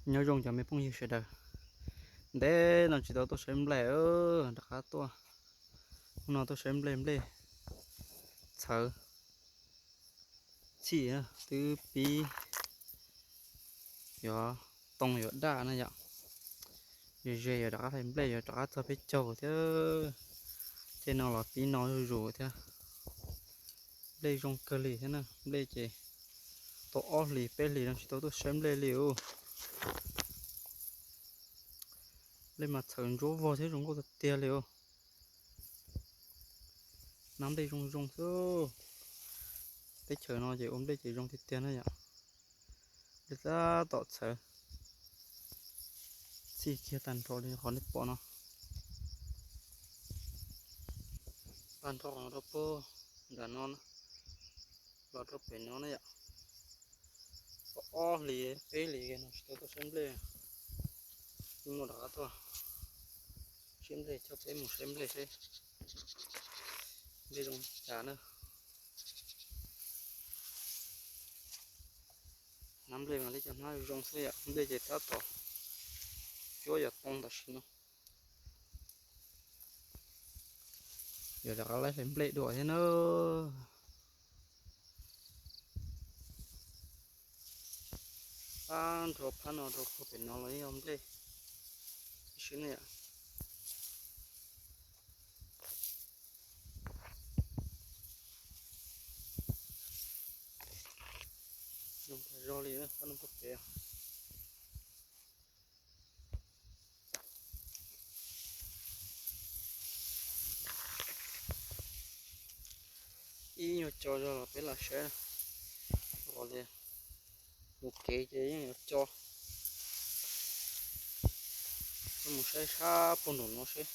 Nyob zoo cov me phooj ywg sawv daws, ntev no tsis tau tuaj saib nplej, rov qab tuaj. Hnub no tuaj saib nplej, nplej txhawv txhij, twb pib yuav too yuav daj na yom. Ze ze yuav rov qab hlais nplej, yuav rov qab txog peb caug thiab. Tej no los pib no zuj zus thiab. Nplej zoo kawg li thiab na, nplej ces tau ob hlis peb hlis no tsis tau tuaj saib nplej li os. Nplej mas txhawv ntsuab vog thiab zoo nkauj tiag tiag li os. Hnab nplej zoo zoo xwb. Teb chaws no ces ua nplej ces zoo tiag tiag na yom. Nplej tab tom txhawv txhij kiag tag nrho li qhov nej pom no. Tag nrho qhov no rau puag nram no los rau pem no na yom. Tau ob hlis peb hlis no tsis tau tuaj saib nplej. Hnub no rov qab tuaj saib nplej, coj peb mus saib nplej seb nplej zoo li cas na. Hnab nplej mas li cov hnab zoo xwb yom, nplej ces tab tom cuab yuav too tam sim no. Yuav rov qab laij hlais nplej dua thiab na. Tag nrho phab no rau puag pem no los yeej yog nplej ib si ne yom. Zoo tas zog li phab no puag pem. Ib nyuag co zog los peb lam saib, los li mus kev ces yeej yuav co. Coj mus saib sab puag nraum no seb,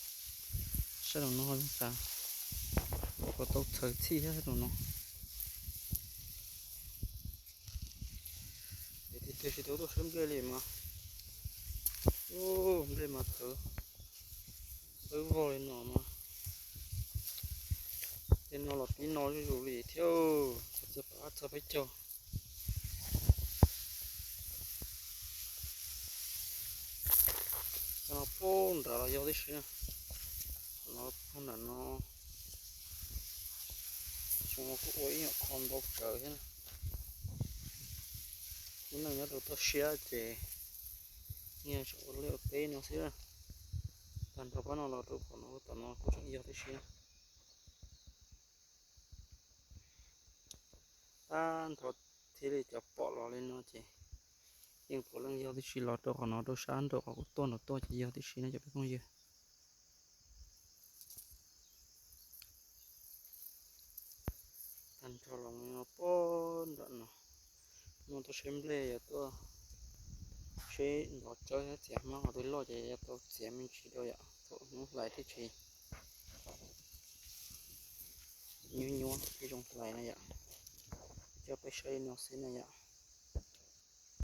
sab nraum no zoo tas, puas tau txhawv txhij thiab sab nraum no. Ces tiag tiag tsis tau tuaj saib nplej li mas, nplej mas txhawv xwb vog li no mas. Tej no los pib no zuj zus li thiab, txog peb caug. Qhov no puag nrad los yog tib si na. Qhov no puag nram no, xyoo no kuj ua ib nyuag qho ntau tsawv thiab na. Lub neej nyob rau toj siab ces yeej tseem ua liaj ua teb no xwb. Tag nrho pab no los rau qhov no tom no kuj tseem yog tib si na. Tag nrho thiaj li cov pom los li no ces yeej puav leej yog tib si los rau qhov no rau sab nraum qhov kuv tuaj nraud tuaj ces yog tib si na cov peb phooj ywg. Tag nrho los no puag nram no, no tuaj saib nplej yog tuaj saib ntov tsawb thiab txiav hmab qhov twg loj ces yog tau txiav me ntsis dua yom, thaum hnub hlais thiaj tsis nyuab nyuab thiaj zoo hlais na yom. Coj peb saib li no xwb na yom.